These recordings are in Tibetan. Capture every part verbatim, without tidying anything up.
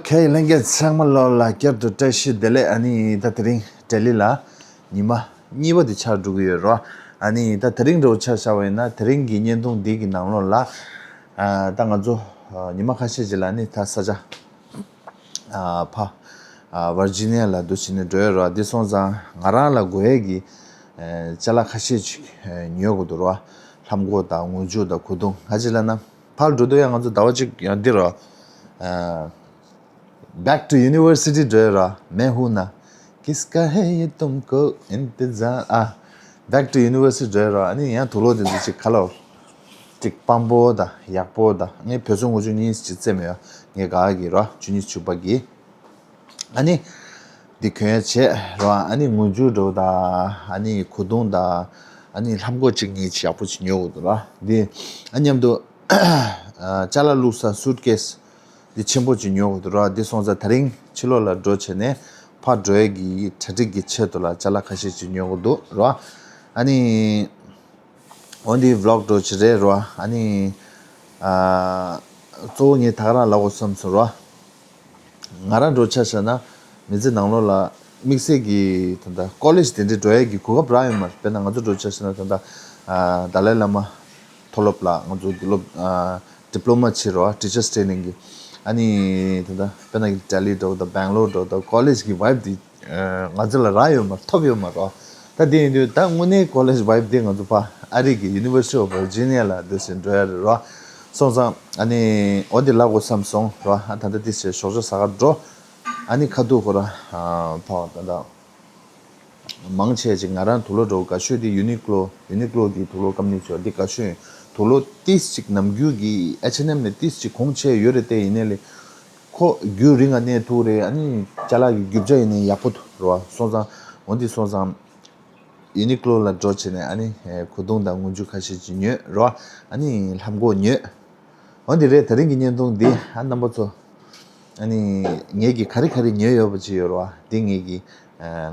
ཁེ་ལྷན་རྒྱས་ཚང་མ་ལོ་ལ་བསྐྱར་དུ་བཀྲ་ཤིས་བདེ་ལེགས། ཨ་ནི་ད་དེ་རིང་ལྡི་ལི་ལ་ཉི་མ་གཉིས་པ་དེ་ཆགས་འགྲོ་གི་ཡོད་རོ། ཨ་ནི་ད་དེ་རིང་འདྲ་བོ་ཆ་བཞག་པ་ཡིན་ན་དེ་རིང་གི་བརྙན་ཐུང་འདི་གི་ནང་ལོགས་ལ་ཨ་ད་ང་ཚོ་ཨ་ཉི་མ་ཁ་ཤས་ཅིག་ལ་ནི་ད་ས་ཆ་ཨ་ཕ་ཨ་ཝར་ཇི་ནི་ཡ་ལ་འདུག་བྱས་ནས་འགྲོ་ཡོད་རོ། འདི་སོང་ཙང་ང་རང་ལ་དགོས་ཡས་ཀྱི་ཨ་ཅ་ལག་ཁ་ཤས་ཅིག་ཨ་ཉོ་དགོས་འདུག་རོ། ལྷམ་གོག་དང་ངུ་ཇུ་དང་གོས་ཐུང་ག་ཅི་ལབ་ན། ཕར་འགྲོ་དུས་ཡང་ང་ཚོ་ཟླ་བ་གཅིག་ཡང་འདི་རོ། ཨ། Back to university འགྲོ་ཡོད་རོ། मैं हूं ना किसका है ये तुमको इंतजार ཨ། Back to university འགྲོ་ཡོད་རོ། ཨ་ནི་ཡང་དུག་ལོག་དེ་ཚོ་ཅིག་ཁ་ལོ། ཅིག་སྤམ་པོ་དང་ཡག་པོ་དང་ངས་བོད་ཚོ་ངུ་ཇུ་གཉིས་ཅིག་བཙེམ་ཡོད། ངས་ག་གི་རོ་བཅུ་གཉིས་བཅུ་པ་གི་ཨ་ནི། འདི་གོན་ཡ་བྱས་རོ། ཨ་ནི་ངུ་ཇུ་འགྲོ་དང་ཨ་ནི་གོས་ཐུང་དང་ཨ་ནི་ལྷམ་གོག་གཅིག་གཉིས་ཅིག་ཡག་པོ་ཅིག་ཉོ་དགོས་འདུག་རོ། འདི་ཨ་མཉམ་དུ་ཨ་ཅ་ལག་བླུགས་ས་སུཊ་ཀེས་འདི་ཆེན་པོ་ཅིག་ཉོ་དགོས་འདུག་རོ། འདི་སོང་ཙང་དེ་རིང་ཕྱི་ལོགས་ལ་འགྲོ་བྱས་ནས་ཕར་འགྲོ་ཡ་གི་གྲ་སྒྲིག་གི་ཆེད་དུ་ལ་ཅ་ལག་ཁ་ཤས་ཅིག་ཉོ་དགོས་འདུག་རོ། ཨ་ནི། འོ་འདི་ཝི་ལོག་འགྲོ་ཅི་རེད་རོ། ཨ་ནི། ཨ། གཙོ་བོ་ངས་ད་ག་རང་ལབ་དགོས་བསམ་སོང་རོ། ང་རང་འགྲོ་ཆ་བཞག་ན་མི་ཚེ་ནང་ལོགས་ལ་དམིགས་བསལ་གྱི་ད་ལྟ་ཀོ་ལེཇ་དེ་འདྲའི་འགྲོ་ཡས་ཀྱི་གོ་སྐབས་རག་ཡོད་མ་རེད། དཔེར་ན་ང་ཚོ་འགྲོ་ཆ་བཞག་ན་ད་ལྟ་ཨ་ཏཱ་ལའི་བླ་མ་མཐོ་སློབ་ལ་ང་ཚོ་དགེ་སློབ་ཨ་ཌི་པི་ལོ་མ་བྱེད་རོ། ཊི་ཅར་སི་ཊེ་ནིང་གི་ཨ་ནི་ད་ལྟ་དཔེར་ན་ལྡི་ལི་འགྲོ་དང་སྦེང་ལོར་འགྲོ་དང་ཀོ་ལེཇ་གི་ཝའིབ་དེ་ང་ཚོ་ལ་རག་ཡོད་མ་རེད། ཐོབ་ཡོད་མ་རེད། ད་དེ་ཡིན་དུས་ད་དངོས་གནས་ཀོ་ལེཇ་ཝའིབ་དེ་ང་ཚོ་ཕ་ཨ་རི་གི་University of Virginia ལ་འདུག་སེ་འགྲོ་ཡ་རེད་རོ། སོང་ཙང་ཨ་ནི་འོ་དེ་ལབ་དགོས་བསམ་སོང་རོ། ཨ་ད་ལྟ་དེ་ཚེ་ཞོགས་ཇ་ཟ་གར་འགྲོ། ཨ་ནི་ཁ་ཐུག་ཁོ་ར་ཕ་ད་ལྟ་མང་ཆེ་ཅིག་ང་རང་དུག་ལོག་འགྲོ་དགའ་ཤོས་དེ་ཡུ་ནི་ཀློ་ཡུ་ནི་ཀློ་གི་དུག་ལོག་སྐམ་ནི་ཆོ་འདི་དགའ་ཤོས་ཡིན། དུག་ལོག་ཏིས་ཅིག་ནམ་རྒྱུན་གྱི་ཨེཆ་ཨེན་ཨེམ་ནས་ཏིས་ཅིག་གོང་ཆེ་ཡོད་རེད། དེ་ཡིན་ནའི་ལས། ཁོ་རྒྱུན་རིང་ང་གནས་ཐུབ་རེད། ཨ་ནི་ཅ་ལག་གི་རྒྱུ་ཆ་ཡིན་ནའི་ཡག་པོ་འདུག་རོ། སོང་ཙང་འོ་འདི་སོང་ཙང་ཡུ་ནི་ཀློ་ལ་འགྲོ་བྱས་ནས་ཨ་ནི་གོས་ཐུང་དང་ངུ་ཇུ་ཁ་ཤས་ཅིག་ཉོས་རོ། ཨ་ནི་ལྷམ་གོག་ཉོས། འོ་འདི་རེད། ད་རིང་གི་བརྙན་ཐུང་འདི་ཨ་རྣམ་པ་ཚོ་ཨ་ནི་ངེད་ཀྱིས་ག་རེ་ག་རེ་ཉོས་ཡོད་པ་ཅིག་ཡོད་རོ། འདི་ངེད་ཀྱིས་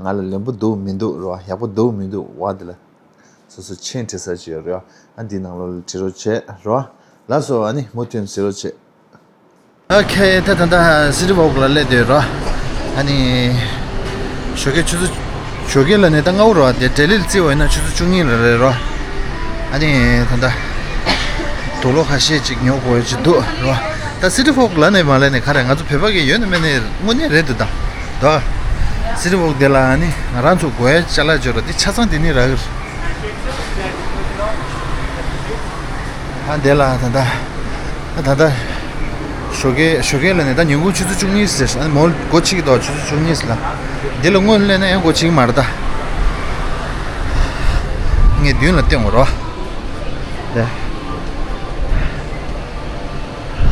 ང་ལ་ལེན་པོ་འདུག་མི་འདུག་རོ། ཡག་པོ་འདུག་མི་འདུག་བ་འདི་ལ་སོ་སོ་མཆན་བྲིས་ས་ཅིག་ཡོད་རོ། ཨ་འདི་ནང་ལོགས་ལ་བྲིས་རོགས་བྱས་རོ། ལགས་སོ། ཨ་ནི་མུ་མཐུད་གཟིགས་རོགས་བྱས། ཨོ་ཁེ། ད་ད་ལྟ་སི་ཊི་ཝོག་ལ་སླེབས་བསྡད་རོ། ཨ་ནི་ཞོགས་ཀས་ཆུ་ཚོད་ཞོགས་ཀས་ལ་ནི་ད་སྔ་པོ་རོ། དེ་ལྡི་ལི་ལ་བརྩིས་པ་ཡིན་ན་ཆུ་ཚོད་བཅུ་གཉིས་ལ་རེད་རོ། ཨ་ནི་ད་ལྟ་དུག་ལོག་ཁ་ཤས་ཅིག་ཉོ་དགོས་ཡ་ཅིག་འདུག་རོ། ད་སི་ཊི་ཝོག་ལ་ནི་མ་ལ་ནི་ག་རེ་ང་ཚོ་བོད་པ་གི་ཡོད་ནི་མེད་ནི་དངོས་གནས་རེད་འདུག་ད་ད་སི་ཊི་ཝོག་དེ་ལ་ཨ་ནི་ང་རང་ཚོ་དགོས་ཡ་ཅ་ལག་ཅིག་རོ། དེ་ཆ་ཚང་དེ་ནི་རག་གི་རེད། ཨ་འདི་ལ་ད་ལྟ་ད་ལྟ་ཞོགས་ཀས་ཞོགས་ཀས་ལ་ནི་ད་ཉིན་གུང་ཆུ་ཚོད་བཅུ་གཉིས་ཟེར། ཨ་ནི་མོལ་སྒོ་ཕྱེ་གི་འདུག་ཆུ་ཚོད་བཅུ་གཉིས་ལ། འདི་ལ་སྔོན་སླེབས་ན་ཡང་སྒོ་ཕྱེ་གི་མ་རེད་ད། ངས་མདུན་ལ་བསྟན་དགོས་རོ། ལེ།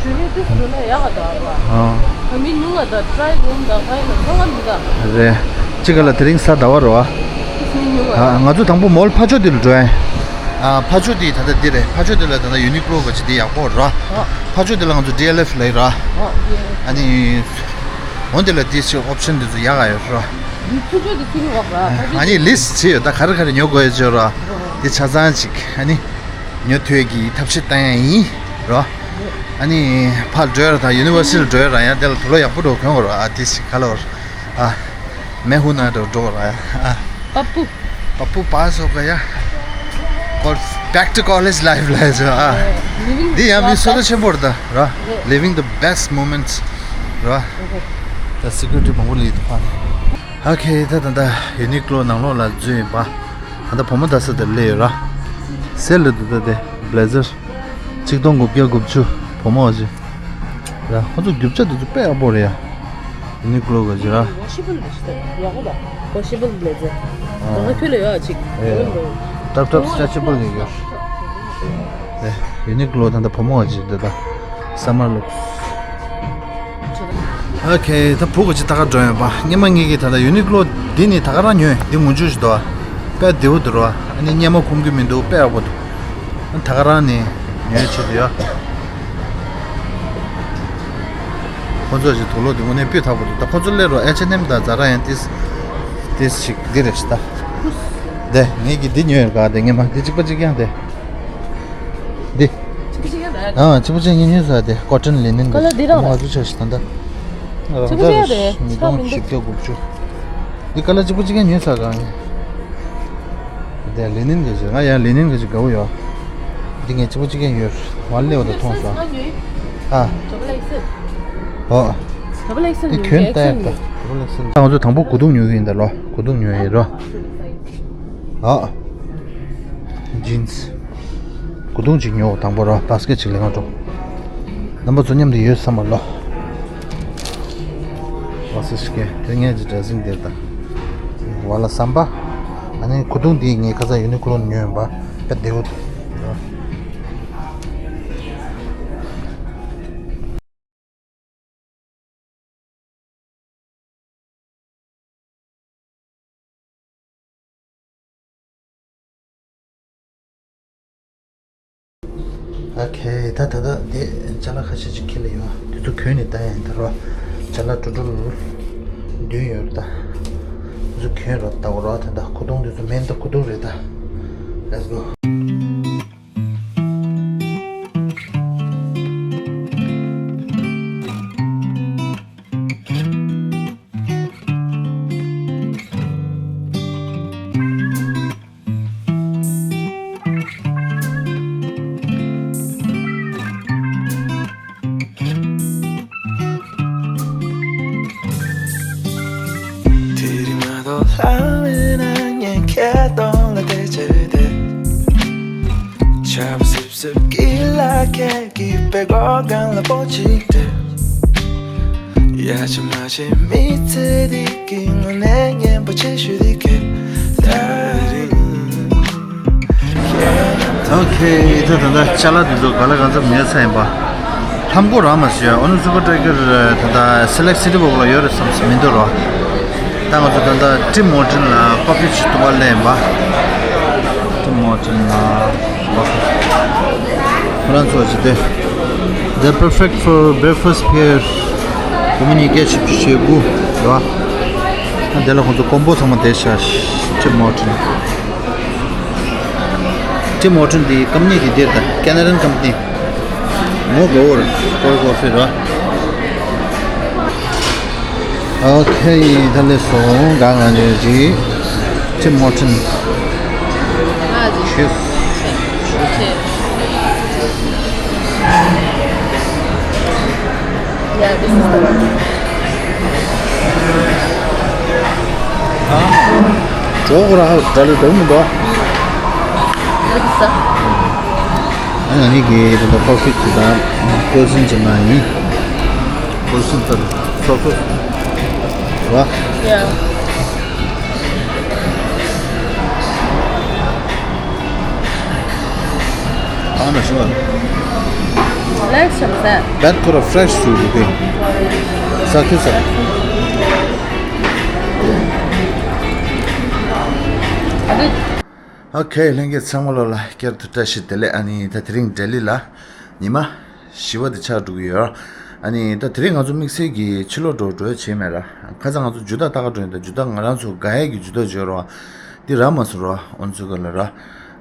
ཞོགས་ཀས་དུས་སུ་ན་ཡག་ག་འདུག་ཨ། ཨ་མི་ཉུང་བ་དང་ཊ་རའི་རུམ་དང་ཕ་ཡིན་ན་ཚང་མ་མི་འདུག་རེད། གཅིག་ག་ལ་དེ་རིང་གཟའ་ཟླ་བ་རེད་བ། ཨ་ང་ཚོ་དང་པོ་མོལ་ཕ་ཕྱོགས་དེ་ལ་འགྲོ་ཡ། ཨ་ཕ་ཕྱོགས་དེ་ད་ལྟ་འདི་རེད། ཕ་ཕྱོགས་དེ་ལ་ད་ལྟ་ཡུ་ནི་ཀློ་ག་ཅིག་འདི་ཡག་པོ་རེད། ཨ་ཕ་ཕྱོགས་དེ་ལ་ང་ཚོ་ཌི་ཨེལ་ཨེཕ་ལ་ཡོད་ར། ཨ་ནི་འོན་དེ་ལ་དེ་ཚོ་ཨོབ་ཤན་དེ་ཚོ་ཡག་ག་ཡོད་ར། ཕ་ཕྱོགས་དེ་ཚུར་ཡོང་བ་ར། ཨ་ནི་ལིསི་བྱས་ཡོད། ད་ག་རེ་ག་རེ་ཉོ་དགོས་ཡོད་ཅེས་ར། དེ་ཆ་ཚང་ཅིག་ཨ་ནི་ཉོ་ཐུབ་ཀྱི་ཐབས་ཤེས་བཏང་ཡ་ཡིན་ར། ཨ་ནི་ཕར་འགྲོ་ཡ་ར་ད་ཡུ་ནི་ཝར་སི་ཊི་འགྲོ་ཡ་ར། ཡང་དེ་ལ་དུག་ལོག་ཡག་པོ་འགྲོ་གོན་དགོས་ར། ཨ་དེ་ཞིག་ག་ལ་བར་ཨ་མེ་ཧུ་ན་འགྲོ་འགྲོ་ར་ཡ་ཨ། པ་པུ། པ་པུ་པ་སོ་ག་ཡ། Col- back to college life ལ་ཡ་ཨ། འདི་ཡང་མི་སོ་ལོ་ཆེན་པོ་ར་ད་ར། Living the best moments ར། ད་སི་ཀུ་རི་ཊི་མང་པོ་ལས་འདུག་ཕ་ནི། ཨོ་ཁེ། ད་ད་ད་ཡུ་ནི་ཀློ་ནང་ལོགས་ལ་འཛུལ་ཡིན་པ། ད་ད་བུ་མོ་ད་ས་དེ་ལས་ཡོད་ར། སེ་ལ་དུ་ད་དེ་བྷི་ལེ་ཛར། ཆིག་སྟོང་དགུ་བརྒྱ་དགུ་བཅུ། བུ་མོ་བ་ཅི། ར་ཁོ་ཚོ་རྒྱུ་ཆ་དེ་ཚོ་དཔེ་ཡག་པོ་རེད་ཡ། ཡུ་ནི་ཀློ་ག་ཅི་ར། ཝོ་ཤི་བལ་ལ་ཤི་ད་ཡག་པོ་ད། ཝོ་ཤི་བལ་བྷི་ལེ་ཛར། ཨ་ང་ཁྱོད་ལ་ཡོད་ཅིག་ཨེ། ཊབ་ཊབ་སི་ཊེ་ཆི་བལ་ཡོད་ཡོད། ཨེ། ཡུ་ནི་ཀློ་ད་ད་བུ་མོ་བ་ཅི་དེ་ད། སམ་མར་ལུག་ཨོ་ཁེ། ད་བུ་ག་ཅི་ད་ག་འགྲོ་ཡོད་པ། སྔོན་མ་ངེད་ཀྱིས་ད་ལྟ་ཡུ་ནི་ཀློ་འདི་ནི་ད་ག་རང་ཉོས། འདི་ངུ་ཆུ་ཞིག་འདུག་དཔེ་བདེ་པོ་འདུག་རོ། ཨ་ནི་སྔོན་མ་ཁོམ་གྱི་མི་འདུག་དཔེ་ཡག་པོ་འདུག་ད་ག་རང་ནི་ཉོས་བྱེད་དུ་ཡོད། ཁོ་ཚོ་ཞིག་དུག་ལོག་འདི་དངོས་གནས་སྤུས་དག་པོ་འདུག་ད་ཁོ་ཚོ་སླེབས་རོགས། ཨེཆ་ཨེན་ཨེམ་དང་ཛ་ར་ཡང་ཏིས་ཏིས་ཞིག་འདི་རེད་ཤི་ད། དེ་ངེད་ཀྱིས་འདི་ཉོས་ཡོད་ག་དེ་སྔོན་མ་འདི་གཅིག་པ་གཅིག་རྐྱང་དེ། འདི། ཨ་གཅིག་པ་གཅིག་རྐྱང་དེ། ཨ་གཅིག་པ་གཅིག་རྐྱང་ཉོས་ས་དེ་ཀོ་ཊོན་ལི་ནན་ག་ལ་འདི་རང་ང་ཚོ་ཆ་ཞིག་ད་ད། རང་ཅག་རེད། ཉིས་སྟོང་བཞི་བརྒྱ་དགུ་བཅུ། འདི་ཀ་ལ་གཅིག་པོ་གཅིག་རྐྱང་ཉོས་ཚར་གང་ཡིན། འདི་ལི་ནིན་གྱི་ཅིག་ང་ཡང་ལི་ནིན་གྱི་ཅིག་དགའ་བོ་ཡོད། འདི་ངས་གཅིག་པོ་གཅིག་རྐྱང་ཉོས། ང་སླེབས་པ་དང་མཐོང་སོང་། ཨ། ཨོ། འདི་གྱོན་ལྟ་ཡག་ད། ང་ཚོ་དང་པོ་གོས་ཐུང་ཉོ་གི་ཡིན་ད་ལོ། གོས་ཐུང་ཉོ་ཡི་རོ། ཨ། ཇིན་སི། གོས་ཐུང་ཅིག་ཉོ། དང་པོ་རོ། བ་སི་ཀེ་ཊི་ཅིག་ལེན་ག་འགྲོ། རྣམ་པ་ཚོ་མཉམ་དུ་ཡོད་བསམ་པ་ལོ། བ་སི་ཀེ་ཊི་དེ་ངས་ཀྱི་ཌེ་སི་སིང་དེར་དང་། ཝ་ལ་ཟམ་པ། ཨ་ནི་གོས་ཐུང་འདི་ངས་ཁ་སང་ཡུ་ནི་ཀོ་ལོ་ནས་ཉོས་ཡིན་པ། དཔེ་བདེ་བོ་འདུག་ཨོ་ཁེ། ད་ད་ལྟ་དེ་ཅ་ལག་ཁ་ཤས་ཅིག་ཁྱེར་ལ་ཡོད། དེ་ཚོ་གྱོན་ནས་ལྟ་ཡ་ཡིན་ད་རོ། ཅ་ལག་ཀྲུ་ཀྲུ་བདུན་ཡོད་རེད་ད། དེ་ཚོ་གྱོན་རོགས་ལྟ་གོ་རོགས། ད་ད་གོས་ཐུང་དེ་ཚོ་མེན་ད་གོས་ཐུང་རེད་ད། Let's go. དེ་རིང་མ་གཏོགས་ལྷ་མེད་ན་ངས་ཁྱེད་གདོང་ལ་བལྟས་བྱས་བསྡད། ཆར་པ་སིབ་སིབ་ཀྱི་ལ་ཁད་ཀྱི་པད་གོག་སྒང་ལ་པོ་གཅིག་སྤྲད། ཡ་ཆི་མ་ཆི་མི་ཚེ་འདི་གི་དངོས་གནས་སྙན་པོ་ཆེ་ཤོས་འདི་གས། ཨོ་ཁེ། ད་ད་ལྟ་ཅ་ལག་འདི་ཚོ་ག་ལ་གང་འཚམ་ཉོས་ཚར་ཡིན་པ། ལྷམ་གོག་རག་མ་སོང་ཡ། ཨོ་ནུ་སུ་པར་ཊེག་ཊར་ད་ལྟ་སེ་ལེག་སི་ཊི་བོག་ལ་ཡོད་རེད་བསམ་སོང་མི་འདུག་རོ། ད་ང་ཚོ་ད་ལྟ་ཊིམ་ཧོར་ཊན་ལ་ཀོ་ཕི་ཅིག་འཐུང་ག་སླེབས་ཡིན་པ། ཊིམ་ཧོར་ཊན་ལ་ཀོ་ཕི། ཁོ་རང་ཚོ་ཅི་སྟེ། They're perfect for breakfast pair. སྐར་མ་གཉིས་བརྒྱད་བཞི་བཅུ་ཞེ་དགུ་རེད་བ། ཨ་དེ་ལ་ཁོང་ཚོ་ཀོམ་པོ་ཚང་མ་དེ་ཤ་ཊིམ་ཧོར་ཊན། ཊིམ་ཧོར་ཊན་དེ་ཀམ་པ་ནི་དེ་དེར་ད་ཁེ་ན་ཌན་ཀམ་པ་ནི། མོ་གོ་བོར་ཀོལ་ཀོ་ཕི་ར། ཨོ་ཁེ། ད་ལས་སོང་ག་ང་ཉོས་ཀྱི་ཊིམ་ཧོར་ཊན། ཨ་ཅི། Cheers. Yeah, this is the one. ཇོ་ཁོ་ར་ཧ་ད་ལུ་དོ་མི་འདུག་ཨ་ནི་གི་ད་ལྟ་ཀོ་ཕི་ཅིག་དང་ཀོ་ཟིན་ཅིག་མ་ཡིན། ཀོ་ཟིན་ད་སོ་སོ་བ། Yeah. ཨ་ན་ཤི་བ། ལེགས་ཤོམ་ཟེར། བད་ཁོ་ར་ཕྲེཤ་སུ་རུ་དེ། ས་ཁུ་ས། ཨ་དུ། ཨོ་ཁེ། ལྷན་རྒྱས་ཚང་མ་ལོ་ལ་བསྐྱར་དུ་བཀྲ་ཤིས་བདེ་ལེགས། ཨ་ནི་ད་དེ་རིང་ལྡི་ལི་ལ་ཉི་མ་བཞི་པ་དེ་ཆགས་འགྲོ་གི་ཡོད། ཨ་ནི་ད་དེ་རིང་ང་ཚོ་དམིགས་བསལ་གྱི་ཕྱི་ལོགས་འགྲོ་འགྲོ་ཡ་བྱས་མེད་ར། ཁ་སང་ང་ཚོ་ཇུ་ཏ་ལྟ་ག་འགྲོ་ཡིན། ད་ཇུ་ཏ་ང་རང་ཚོ་དགའ་ཡས་ཀྱི་ཇུ་ཏ་བརྗོད་རོགས། འདི་རག་མ་སོང་རོགས། ཨོན་ཚུ་ག་ལ་ར།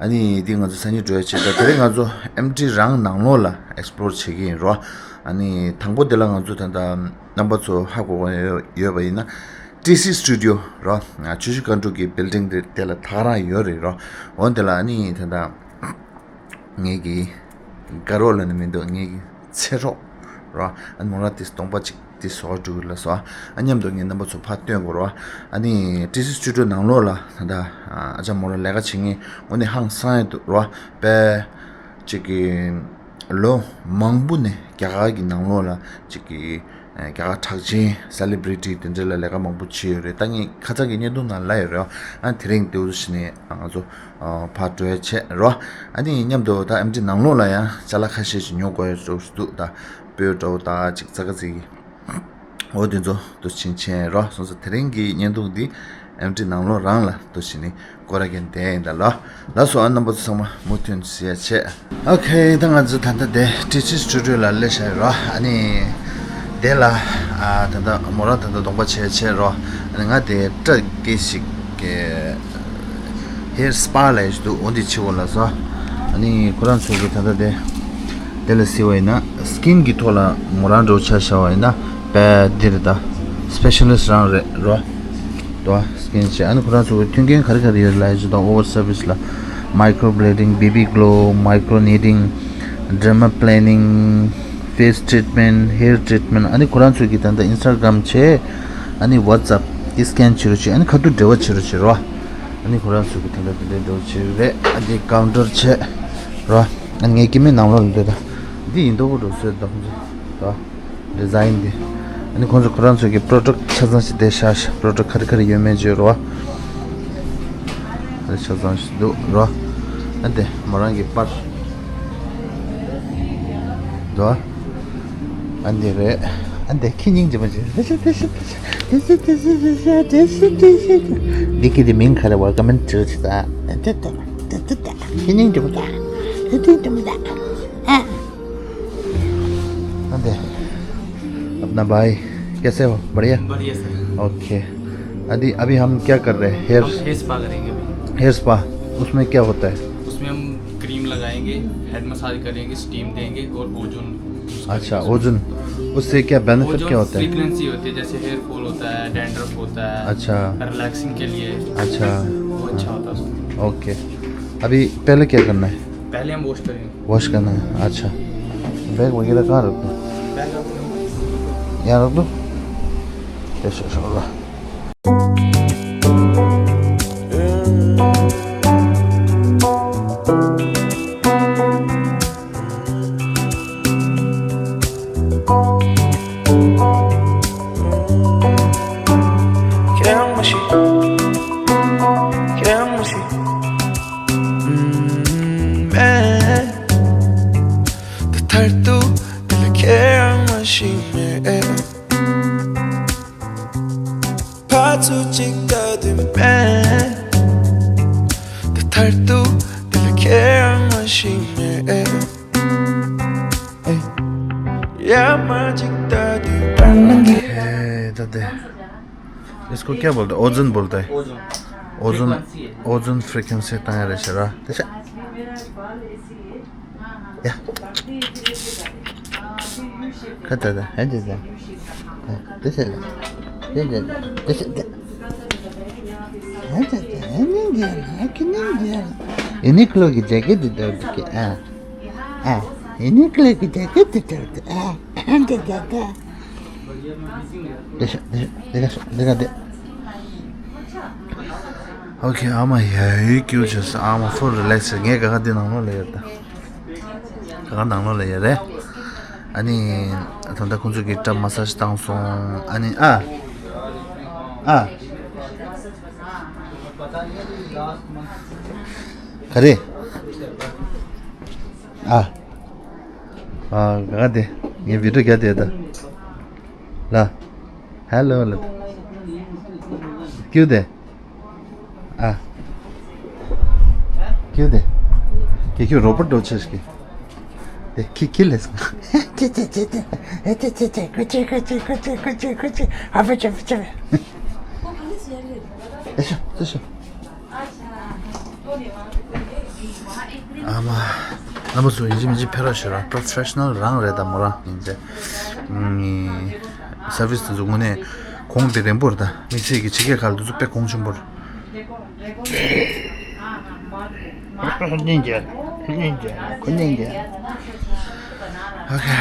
ཨ་ནི་འདི་ང་ཚོ་སང་ཉིན་འགྲོ་ཡ་བྱས། ད་དེ་རིང་ང་ཚོ་ཨེམ་ཊི་རང་ནང་ལོགས་ལ་ཨེགས་པོ་ལོར་བྱེད་ཀྱི་ཡིན་རོགས། ཨ་ནི་དང་པོ་དེ་ལ་ང་ཚོ་ད་ལྟ་རྣམ་པ་ཚོ་ཧ་གོ་གི་ཡོད་པ་ཡིན་ན། ཊི་སི་སི་ཊུ་ཌི་ཡོ་རོ། ཆུ་བཞི་སྒང་དྲུག་གི་བིལ་ཌིང་དེ་དེ་ལ་ད་ག་རང་ཡོད་རེད་རོ། འོ་དེ་ལ་ཨ་ནི་ད་ལྟ་ངེད་ཀྱི་དགའ་རོགས་ལབ་ནི་མི་འདུག་ངེད་ཀྱི་ཚེ་རོགས་རོ། ཨ་ནི་མོ་རང་དེ་སྟོང་པ་གཅིག་དེ་བཟོ་འགྲོ་གི་ལ་སོ། ཨ་མཉམ་དུ་ངས་རྣམ་པ་ཚོ་ཕར་སྟོན་དགོས་རོ། ཨ་ནི་ཊི་སི་སི་ཊུ་ཌི་ཡོ་ནང་ལོགས་ལ་ད་ལྟ་ཨ་ཅག་མོ་རང་ལས་ཀ་བྱེད་མཁན་དངོས་གནས་ཧང་སང་ཡ་འདུག་རོ། དཔེ་གཅིག་གི་ལོ་མང་པོ་ནས་རྒྱ་གར་གྱི་ནང་ལོགས་ལ་གཅིག་གི་རྒྱ་གར་གྲགས་ཅན་སེ་ལེ་བྷི་རི་ཊི་དེ་འདྲ་ལ་ལས་ཀ་མང་པོ་བྱས་ཡོད་རེད། ད་ངས་ཁ་སང་གི་བརྙན་ཐུང་ནང་ལབ་ཡོད་རེད། ཨ་དེ་རིང་དེ་འུ་ཚོ་ཞིག་ནས་ང་ཚོ་ཕར་འགྲོ་ཡ་བྱས་རོ། ཨ་ནི་མཉམ་དུ་ད་ཨེམ་ཊི་རང་ནང་ལོགས་ལ་ཡང་ཅ་ལག་ཁ་ཤས་ཤིག་ཉོ་དགོས་ཡ་འདུག་ད་སྤོས་འདྲ་བོ་ད་ཅིག་ཙག་ཙིག་གི་འོ་དེ་ཚོ་འདུ་ཕྱིན་ཆད་རོ། སོང་ཙང་དེ་རིང་གི་བརྙན་ཐུང་འདི་ཨེམ་ཊི་རང་ནང་ལོགས་རང་ལ་འདུ་ཕྱིན་ནི་སྐོར་ར་གན་དེ་ཡིན་ད་ལོ། ལགས་སོ། ཨ་རྣམ་པ་ཚོ་ཚང་མ་མུ་མཐུད་གཟིགས་ཡ་བྱས། ཨོ་ཁེ། ད་ང་ཚོ་ད་ལྟ་དེ་ཊི་སི་སི་ཊུ་ཌི་ཡོ་ལ་སླེབས་བཞག་ཡོད་རོ། ཨ་ནི་དེ་ལ་ཨ་ད་ལྟ་མོ་རང་ད་ལྟ་གདོང་པ་བྱས་བྱས་རོ། ཨ་ནི་ང་དེ་སྐྲ་སྐྱེས་ཤིག་གི་ཧེར་སི་པ་ལབ་ཡ་ཞིག་འདུག་འོ་འདི་བྱེད་དགོས་ལབ་སོང་། ཨ་ནི་ཁོ་རང་ཚོ་གི་ད་ལྟ་དེ་དེ་ལ་གཟིགས་པ་ཡིན་ན་སི་ཀིན་གི་ཐོག་ལ་མོ་རང་འདྲ་བོ་ཆ་བཞག་པ་ཡིན་ན། པ་འདིར་ད་སི་པེ་ཤ་ལི་སི་ཊི་རང་རེད་རོ། དོ་སི་ཀིན་ཆེ་ཨ་ནི་ཁོ་རང་ཚོ་གི་མཐུན་རྐྱེན་ག་རེ་ག་རེ་ཡོད་ལ་ཡོད་ཅི་དང་ཨོ་ཝར་སར་བི་སི་ལ་མའི་ཀྲོ་བི་ལེ་ཌིང་བེ་བི་གྷི་ལོ་མའི་ཀྲོ་ནི་ཌིང་ཌེར་མ་པི་ལེ་ནིང་ཕེ་སི་ཊི་རི་ཊི་མེན་ཊི་ཧེར་ཊི་རི་ཊི་མེན་ཊི། ཨ་ནི་ཁོ་རང་ཚོ་གི་ད་ལྟ་ཨིན་སི་ཊ་གྷ་རམ་བྱས། ཨ་ནི་ཝ་ཊི་སི་ཨེབ་གི་སི་ཀེན་བྱེད་རོགས་བྱེད། ཨ་ནི་ཁ་ཐུག་འབྲེལ་བ་བྱེད་རོགས་བྱེད་རོ། ཨ་ནི་ཁོ་རང་ཚོ་གི་ད་ལྟ་དེ་འདྲའི་འགྲོ་བྱེད་རེད། ཨ་ནི་ཀའུན་ཊར་བྱས་རོ། ཨ་ནི་ངའི་སྐྱེ་དམན་ནང་ལོགས་ལ་འདུག་ད། འདི་ཡིན་མདོག་པོ་འགྲོ་སྲོལ་ད་ཁོང་ཚོ་རོ། ཌི་ཛ་ཡིན་འདི། ཨ་ནི་ཁོང་ཚོ་ཁོ་རང་ཚོ་གི་པོ་རོ་ཌག་ཊི་ཆ་ཚང་ཞིག་དེ་ཤ་ཤ་པོ་རོ་ཌག་ཊི་ག་རེ་ག་རེ་ཡོད་མེད་བརྗོད་རོ། དེ་ཆ་ཚང་ཞིག་འདུག་རོ། ཨ་འདི་མོ་རང་གི་པར་འདུག་ཨ་འདི་རེད། ཨ་འདི་ཁྱི་སྙིང་རྗེ་མོ་ཅིག་འདི་ཁྱི་དེ་མིང་ག་རེ་བ་ཀ་མེན་ཊི་བྱེད་རོགས་བྱེད་ད། ཁྱི་སྙིང་རྗེ་མོ་ད། ཁྱི་སྙིང་རྗེ་མོ་ད། ཨ། हाँ दे। अपना भाई, कैसे हो? बढ़िया? बढ़िया सर। ओके। अभी, अभी हम क्या कर रहे हैं? हेयर हम हेयर स्पा करेंगे अभी। हेयर स्पा, उसमें क्या होता है? उसमें हम क्रीम लगाएंगे, हेड मसाज करेंगे, स्टीम देंगे और ओजोन। अच्छा, ओजोन। उससे क्या बेनिफिट, ओजोन क्या होता है? फ्रीक्वेंसी होती है, जैसे हेयर फॉल होता है, डैंड्रफ होता है। अच्छा। रिलैक्सिंग के लिए। अच्छा। वो अच्छा होता है उसमें। ओके। अभी पहले क्या करना है? पहले हम वॉश करेंगे। वॉश करना है, अच्छा। बैग वगैरह कहाँ रख दूँ? यहाँ रख दूँ? यस, यस, होगा। ད་མཐར་ཐུག་འདི་ལ་ཁྱེད་རང་མ་ཤེས་མེད། ཕར་ཚུར་གཅིག་ལྟ་དུས་མེད། ད་མཐར་ཐུག་འདི་ལ་ཁྱེད་རང་མ་ཤེས་མེད། ཡར་མར་གཅིག་ལྟ་དུས་བར་སྣང་གི། ད་དེ། इसको क्या बोलते हैं? ओजन बोलते हैं। ओजोन। ओजोन। फ्रीक्वेंसी है। ओजोन फ्रीक्वेंसी ताया रे शरा। तैसे। या। कता था? है जैसे। तैसे। तैसे। तैसे। है जैसे। है नहीं दिया ना, कि नहीं दिया। यूनिक्लो की जैकेट दे दो कि, हाँ। हाँ। यूनिक्लो की जैकेट दे दो कि, हाँ। दे दे दे। དེ་ཤ་དེ་ཤ་དེ་ཤ་དེ་ཤ་དེ། ཨོ་ཁེ། ཨ་མ་ཡ་ཡི་ཀྱུ་ཆེ་ས། ཨ་མ་ཧྥུལ་རི་ལེགས་སི། ངས་ག་ག་དེ་ནང་ལོགས་ལ་ཡོད་ད། ག་ག་ནང་ལོགས་ལ་ཡོད་རེད། ཨ་ནི་ད་ལྟ་ཁོང་ཚོ་གི་སྐྲ་མ་སཱ་ཇི་བཏང་སོང་། ཨ་ནི་ཨ་ཨ་ག་རེ། ཨ། ཨ། ག་ག་དེ། ངའི་བི་ཌིའོ་རྒྱག་དེ་ད། ལ། ཧེ་ལོ་ལ། ཀྱུ་དེ། ཨ། ཀྱུ་དེ། ཀྱུ་ཀྱུ་རོ་པོ་ཊི་འགྲོ་ཆེ་ཞིག་དེ་ཁི་ཁི་ལེ་སོང་། ཅེ་ཅེ་ཅེ་ཅེ། ཨེ་ཅེ་ཅེ་ཅེ། ཀུ་ཅེ་ཀུ་ཅེ། ཨ་ཕ་ཅེ་ཕ་ཅེ། ཨེ་ཤོ་ཨེ་ཤོ། ཨ་མ། རྣམ་པ་ཚོ་ཡིན་གཅིག་མིན་གཅིག་ཕེབས་རོགས་བྱེད་རོགས། པོ་རོ་ཕེ་ཤ་ནལ་རང་རེད་ད་མོ་རང་ཡིན་ཚེ། ཨུམ། སར་བི་སི་དེ་ཚོ་དངོས་གནས་གོང་དེ་རན་པོ་རེད་ད། དམིགས་བསལ་གྱི་ཕྱི་རྒྱལ་ཁག་ལ་དེ་ཚོ་དཔེ་གོང་ཆེན་པོ་རེད། ཁོ་སྙིང་རྗེ། ཁོ་སྙིང་རྗེ། ཁོ་སྙིང་རྗེ། ཨོ་ཁེ།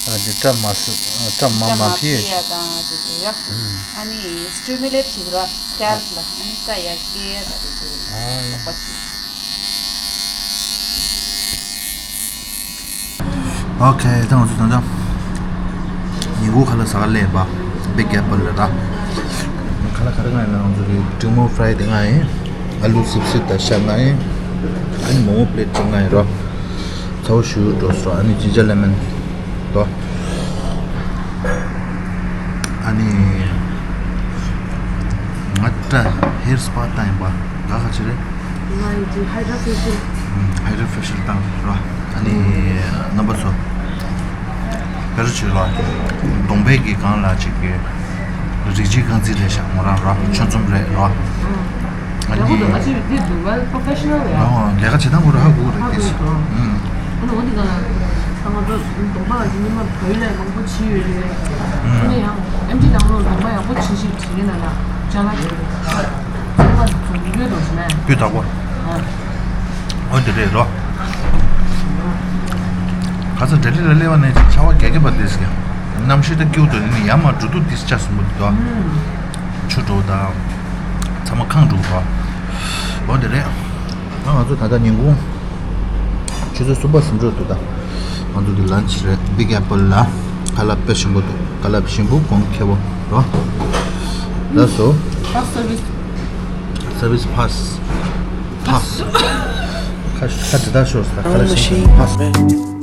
ཨ་འདི་སྐྲ་མ་སི་སྐྲ་མ་མ་ཕི་ཡ་དང་དེ་ཚོ་ཡ། ཨ་ནི་སི་ཊི་མུ་ལེ་ཊི་བྱེད་ར་སི་ཀལ་ལ་ཨ་ནི་སྐྲ་ཡར་སྐྱེ་ཡ་དང་དེ་ཚོ་ཡ། ཨོ་ཁེ། ད་ང་ཚོ་ད་ལྟ་ཉིན་གུང་ཁ་ལག་ཟ་ག་སླེབས་པ། བིག་ཨེ་པལ་ལ་ར། ཁ་ལག་ག་རེ་གང་ཡིན་ན་ང་ཚོ་གི་འབྲིང་མོ་ཕ་རའེ་དེ་ལྔ་ཡིན། ཨ་ལུ་སིབ་སིབ་དང་ཤ་ལྔ་ཡིན། ཨ་ནི་མོག་མོག་པི་ལེཊ་བཅོ་ལྔ་ཡིན་ར། ཚ་བོ་ཞུ་འགྲོ་སོང་། ཨ་ནི་ཇིན་ཇར་ལེ་མོན་དོ། ཨ་ནི་ང་ད་ཧེར་སི་པ་བཏང་ཡིན་པ། ད་ག་ཅི་རེད། ང་ཡི་ཧའི་ཌྲ་ཕེ་ཤལ། ཧའི་ཌྲ་ཕེ་ཤལ་བཏང་ར། ཨ་ནི་རྣམ་པ་ཚོ་བེ་རུ་ཆི་ར་གདོང་པའི་གི་སྒང་ལ་ཅིག་གི་ རིགས་གཅིག་རྐང་འཛིན་རེད་ཤག་མོ་རང་རོ། ཆོས་འཛོམས་རེད་རོ། ཨ་ཡག་པོ་འདུག་ང་ནི་ཚོས་འདི་འདུག་ཝེལ་པོ་རོ་ཕེ་ཤི་ནལ་རེད། ཨོ་ལས་ཀ་བྱེད་སྟངས་ཁོ་རང་ཧ་གོ་རེད། ཧ་གོ་དེ་ཡོད་དོ། ཨུམ། ཨ་ནི་འོ་འདི་ག་ལ་ཚང་མ་འགྲོ་གདོང་པ་ལ་ཉི་མ་བོད་ལས་མང་པོ་བྱེད་ཡོད་རེད། ཨ་ནི་ཡང་ཨེམ་ཆི་ནང་ལོགས་གདོང་པ་ཡག་པོ་བྱེད་ཤེས་བྱེད་མཁན་ལ་ལ་ཅ་ལག་ཚང་མ་འཛོམས་ཡོད་དོ་ཞེ་ན། སྤུས་དག་པོ། ཨ། འོ་དེ་རེད་རོ། ཁ་ས་འབྲེལ་ལི་ལ་སླེབས་པ་ནས་ཆར་པ་རྒྱག་གི་པ་དེས་ཀྱང་གནམ་གཤིས་ད་སྐྱིད་པོ་འདུག་ནི་ཡར་མར་འགྲོ་དུས་དེས་ཆ་སུ་མོ་འདུག་ཆུ་འགྲོ་དང་ཚང་མ་ཁང་འགྲོ་གི་འདུག་འོ་དེ་རེད། ང་ང་ཚོ་ད་ལྟ་ཉིན་གུང་ཆུ་ཚོད་གསུམ་པ་ཟིན་འགྲོ་འདུག་ད་ང་ཚོ་གི་ལན་ཆི་རེད། བིག་ཨེ་པལ་ལ་ཁ་ལག་དཔེ་ཞིམ་པོ་འདུག་ཁ་ལག་ཞིམ་པོ་གོང་ཁེ་པོ་རོ། ལགས་སོ། ཕ་སར་བིས། སར་བིས་ཕ་སི། ཕ་སི། ཁ་ཁ་དེ་ལྟར་ཤོར་ས་ཁ་ལག་ཞིམ་པོ་ཕ་སི།